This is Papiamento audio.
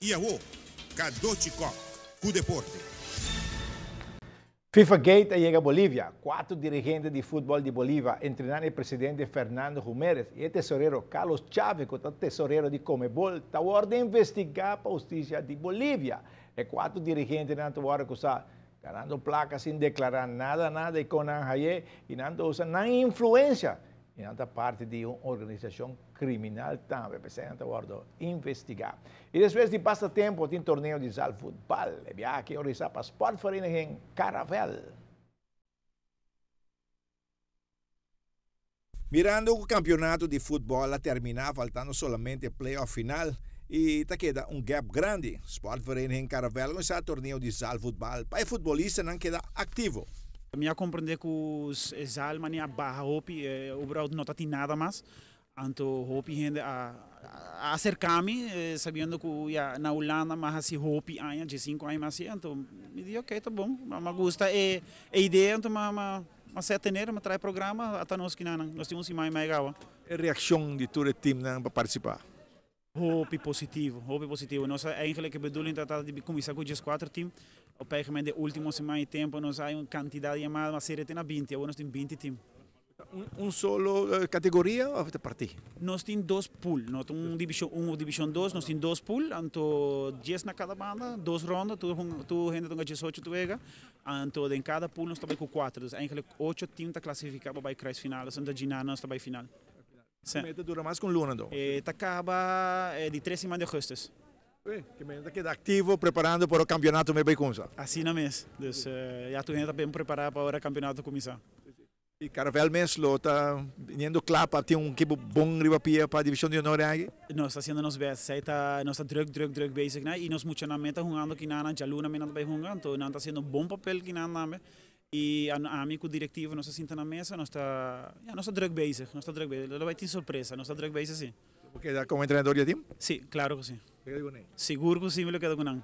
Y awo, Cadochi Kock cu deporte. FIFA Gate a yega Bolivia. Cuatro dirigente di futbol di Boliva, entre nan e presidente Fernando Humeres y e tesorero Carlos Chávez cu ta tesorero di Comebol, ta wordo investiga pa husticia di Bolivia. E cuatro dirigentenan ta wordo acusa ganando placa sin declara nada nada y con nan haye y nan ta usa nan influencia y nan ta parti di un organisacion criminal tambe, p'esei nan ta wordo investiga. Y despues di basta tempo tin torneo di zaalvoetbal. E biaha aki organisa pa Sportvereniging Caravel. Mirando cu campeonato di futbol a termina faltando solamente play-off final y ta keda un gap grandi, Sportvereniging Caravel a organisa torneo di zaalvoetbal pa e futbolistanan keda activo. Mi a comprende cu e zaal mane a baha hopi, overal no ta tin nada mas. Anto hopi hende a acerca mi sabiendo cu ya na Hulanda mi a haci hopi aña, diescinco aña mi a haci, anto mi di ok ta bon, mi a gusta e idea anto mi a set tener, mi a traha e programa ata nos kinanan, nos tin un siman y mei gawa. E reaccion di tur e teamnan pa participa? Hopi positivo, hopi positivo. Nos a eigenlijk e bedoeling ta ta di cuminsa cu diescuatro team. Op eigen moment de ultimo siman y tempo nos hay un cantidad di yamada, mas serie te na binti, awor nos tin binti team. Un solo categoria of ta parti? Nos tin dos pool, no ta un division un of division dos, nos tin dos pool, anto dies na cada banda, dos ronda, tur tur hende ta hunga diesocho tur wega, anto den cada pool nos ta bay cu cuatro, dus eigenlijk ocho team ta clasifica pa bay kruisfinale, so djina nos ta bay final. E meta dura mas ku un luna anto? E ta kaba di tres siman di augustus. Oe, ke meta ta keda aktivo preparando pa ora kampionato mei bai kumsa. Asina mes. Dus ya tur hende ta ben prepará pa ora kampionato kuminsá. I Caravel mes lo ta biniendo kla pa tin un ekipo bon riba pia pa Divishon di Honor e aki? Nos ta hasiendo nos best. Esei ta, nos ta druk, druk, druk bezig na i nos muchanan men ta hungando kinanan, djaluna men nan ta bai hunga, anto nan ta hasiendo un bon papel kinan tambe. Y ami cu directivo nos ta sinta na mesa, nos ta, ya, nos ta druk bezig, nos ta druk bezig. Lo bay tin sorpresa, nos ta druk bezig si. Bo keda como entrenador di e team? Si, claro cu si. Bo keda cu nan? Sigur cu si mi lo keda cu nan.